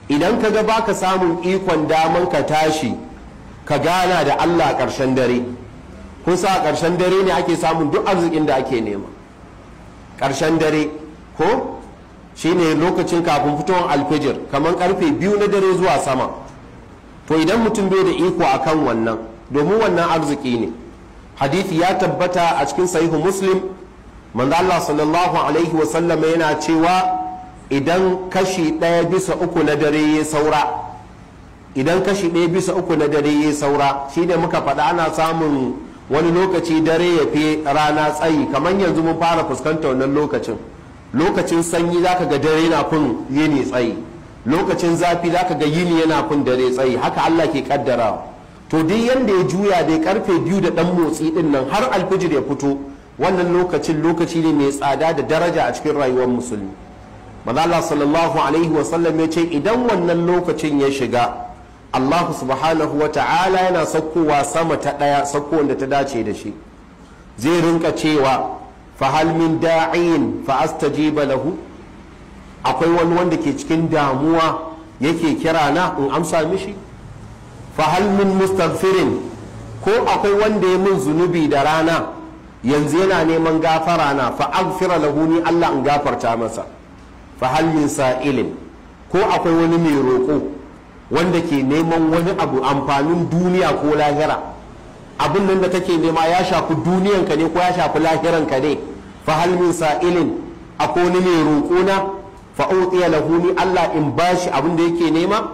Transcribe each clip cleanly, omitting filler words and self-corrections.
Idan ka ga baka samun ikon daman ka tashi ka gana da Allah ƙarshen dare, kusa a ƙarshen dare ne ake samun duk arzikin da ake nema. Ƙarshen dare ko shine lokacin kafin fitowar alfijir, kamar karfe 2 na dare zuwa sama. To idan mutum bai da iko akan wannan, domin wannan arziki ne. Hadisi ya tabbata a cikin sahihu Muslim, manzo Allah sallallahu alaihi wa sallam yana cewa idan kashi 1 bisa 3 na dare ya saura, idan kashi 1 bisa 3 na dare ya saura, shine muka faɗa ana samun wani lokaci dare ya fi rana tsayi, kamar yanzu mun fara fuskantar wannan lokacin. Lokacin sanyi zaka ga dare na fin yini tsayi, lokacin zafi zaka ga yini yana fin dare tsayi, haka Allah ke kaddarawa. To duk yanda ya juya dai karfe 2 da dan motsi din nan har alfijir ya fito, wannan lokacin lokaci ne mai tsada da daraja a cikin rayuwar musulmi. Manzo Allah sallallahu alaihi wasallam ya ce idan wannan lokacin ya shiga, Allah subhanahu wa ta'ala yana saukowa sama ta ɗaya, sauko wanda ta dace da shi. Zai rinka cewa fa hal min da'in fa astajiba lahu, akwai wani wanda ke cikin damuwa yake kira na in amsa mishi? Fa hal min mustaghfirin, ko akwai wanda ya mun zunubi da rana yanzu yana neman gafara na, fa aghfira lahu, ni Allah in gafarta masa. Fa hal min sa'ilin, ko akwai wani mai roƙo wanda ke neman wani abu amfanin duniya ko lahira, abin nan da kake nema ya shafi duniyanka ne ko ya shafi lahiranka ne. Fa hal min sa'ilin, akwai wani mai roƙo na, fa utiya lahu, ni Allah in bashi abin da yake nema.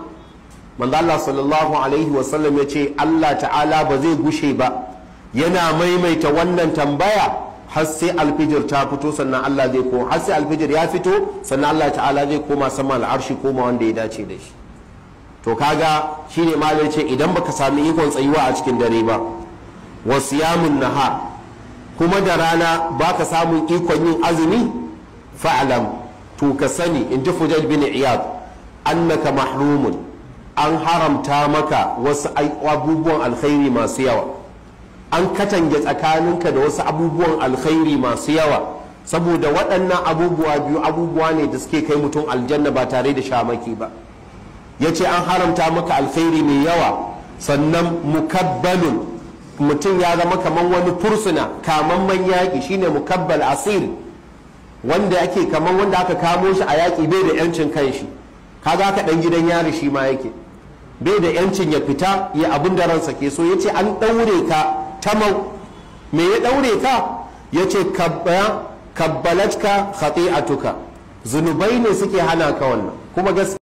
Manzo Allah sallallahu alaihi wa sallam ya ce Allah ta'ala ba zai gushe ba yana maimaita wannan tambaya har sai alfijir ta fito, sannan Allah zai koma, har sai alfijir ya fito, sannan Allah ta'ala zai koma sama al'arshi, koma wanda ya dace da shi. To kaga shine malai ce idan baka sami ikon tsayuwa a cikin dare ba, wa siyamun nahar, kuma da rana baka samun ikon yin azumi, fa'lam, to ka sani in ji Fujail bin Iyad, annaka mahrumun, an haramta maka wasu abubuwan alkhairi masu yawa, an katange tsakaninka da wasu abubuwan alkhairi masu yawa, saboda waɗannan abubuwa biyu abubuwa ne da suke kai mutum aljanna ba tare da shamaki ba. Ya ce an haramta maka alkhairi mai yawa, sannan mukabbalun, mutum ya zama kamar wani fursuna, kamamman yaƙi, shine mukabbal asir, wanda ake kamar wanda aka kamo shi a yaƙi bai da yancin kanshi. Kaga aka ɗan gidan yari shi ma yake, bai da yancin ya fita ya abin da ransa ke so. Ya ce an ɗaure ka tamau. Me ya ɗaure ka? Ya ce kabbalatka khati'atuka, zunubai ne suke hana ka wannan. Kuma gaskiya